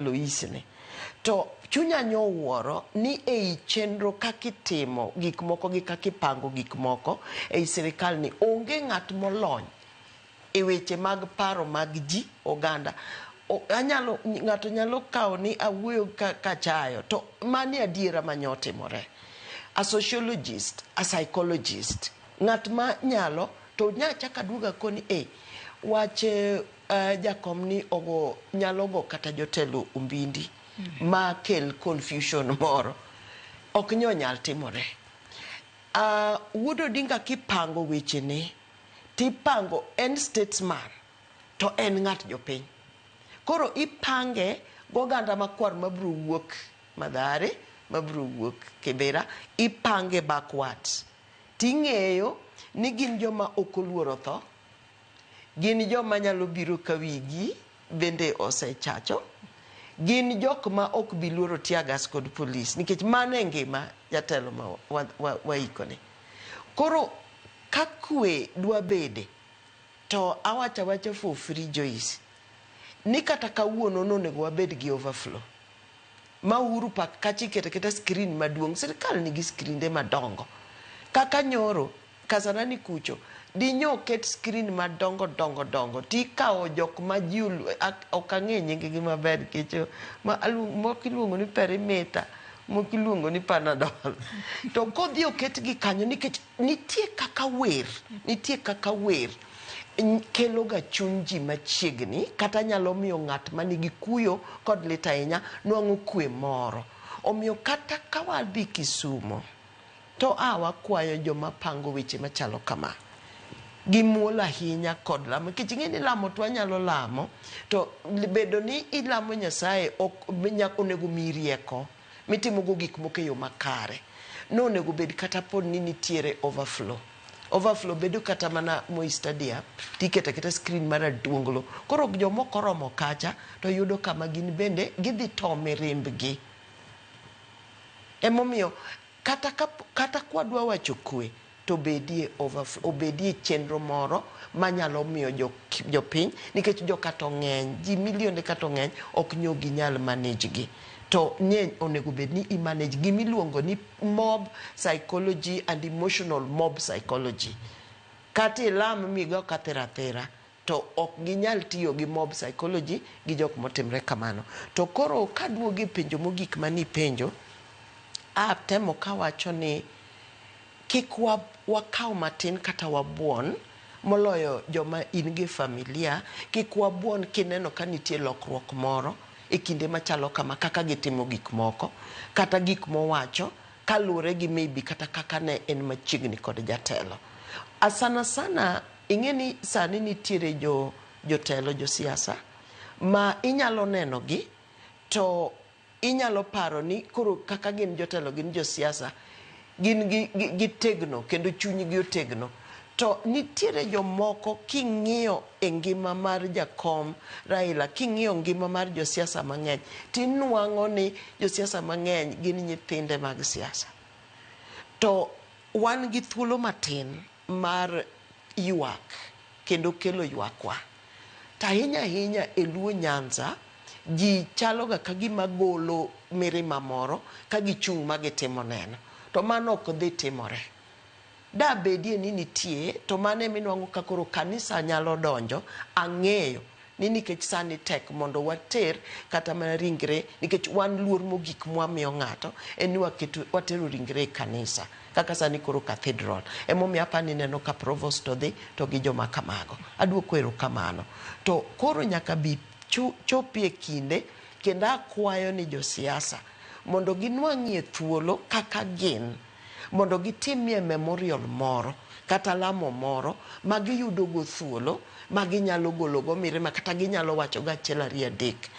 Lois ni. To chunya nyowuoro ni ei chenro kaka itimo gik moko gi kaka ipango gik moko ei sirikal ni onge ng'at molony e weche mag paro mag ji oganda. Anyalo ng'ato nyalo kawo ni awuoyo kachayo to mani adiera manyotimore. A sociologist, a psychologist, ng'at ma nyalo to nyachak aduogo akoni e wach jakom ni ogo nyalo go kata jotelo ombindi ma kel confusion moro ok nyo nyal timore. Wuod Odinga kipango wechene tipango en statesman to en ng'at jopiny. Koro ipange goganda makwar mabiro wuok Mathare, mabiro wuok Kibera, ipange backwards. Ting'eyo ni gin joma ok oluoro tho, gin joma nyalo biro ka wigi bende osechacho, gin jok ma ok bi luoro tear gas kod police nikech mano e ngima jatelo ma waikone. Koro ka kwe dwa bede to awacho awacha for free Joyce ni kata kawuono nonego wabed gi overflow ma Uhuru Park kacha iketo aketa screen maduong'. Sirikal nigi screen-de madongo. Kaka nyoro Kasarani kucho dinyo oket screen madongo dongo dongo tikawo jok ma ji ok ang'e nying gi maber nikech moko iluongo ni perimeter moko iluongo ni panadol to kodhi oketgi kanyo nikech nitie kaka wer nitie kaka wer kelo ga chuny ji machiegni kata nyalo miyo ng'at manigi kuyo kod lit ahinya nwang'o kwe moro. Omiyo kata ka wadhi Kisumo to a wakwayo joma pango weche machalo kama gimuol ahinya kod lamo nikech ing'e ni lamo to wanyalo lamo to bedo ni ilamo Nyasaye ok onego miyi rieko mitimogo gik moko e yo makare. Nonego bed kata pod ni nitiere overflow. Overflow bedo kata mana Moi Stadium tiketo aketa screen mar aduonglo. Koro jomoko oromo kacha to yudo kama gin bende gidhi to mirimbgi. Emomiyo kata kata kwadwa wacho kwe to obedie overflow, obedie chenro moro manyalo miyo jopiny nikech joka to ng'eny ji milionde ka to ng'eny ok nyo ginyal manage gi. To nye onego bed ni i manage gimiluongo ni mob psychology and emotional mob psychology. Kata ilam migo kathira athira to ok ginyal tiyo gi mob psychology gi jok motimre kamano. To koro kaduogo e penjo mogik manipenjo, atemo kawacho ni kik wakaw matin kata wabuon moloyo joma in gi familia, kik wabuon kineno ka nitie lokruok moro e kinde machalo kama kaka gitimo gik moko kata gik mowacho kaluwore gi maybe kata kaka ne en machiegni kod jatelo. Sana sana ing'e ni sani nitiere jotelo josiasa ma inyalo neno gi to inyalo paro ni koro kaka gin jotelo gin josiasa gin gitegno kendo chunygi otegno. To nitiere jomoko king'iyo e ngima mar jakom Raila, king'iyo ngima mar josiasa mang'eny, tinwang'o ni josiasa mang'eny gin nyithinde mag siasa. To wan gi thuolo matin mar ywak kendo kelo ywakwa. To ahinya ahinya e Luo Nyanza, ji chalo ga ka gima golo mirima moro ka gichung' ma gitimo neno. To mano ok dhi timore. Da bedie ni nitie to mano eminwang'o ka koro kanisa nyalo donjo. Ang'eyo ni nikech sani tek mondo water kata mana ringre nikech wan luor mogik mwamiyo ng'ato en ni watero ringre e kanisa kaka sani koro cathedral. Emomiyo apa ni ineno ka provost odhi to gi joma kamago. Aduoko erokamano. To koro nyaka bi chopie kinde kendo akwayo ni josiasa mondo ginwang'ie thuolo kaka gin mondo gitimie memorial moro kata lamo moro ma giyudo go thuolo ma ginyalo golo go mirima kata ginyalo wacho go achiel ariyo adek.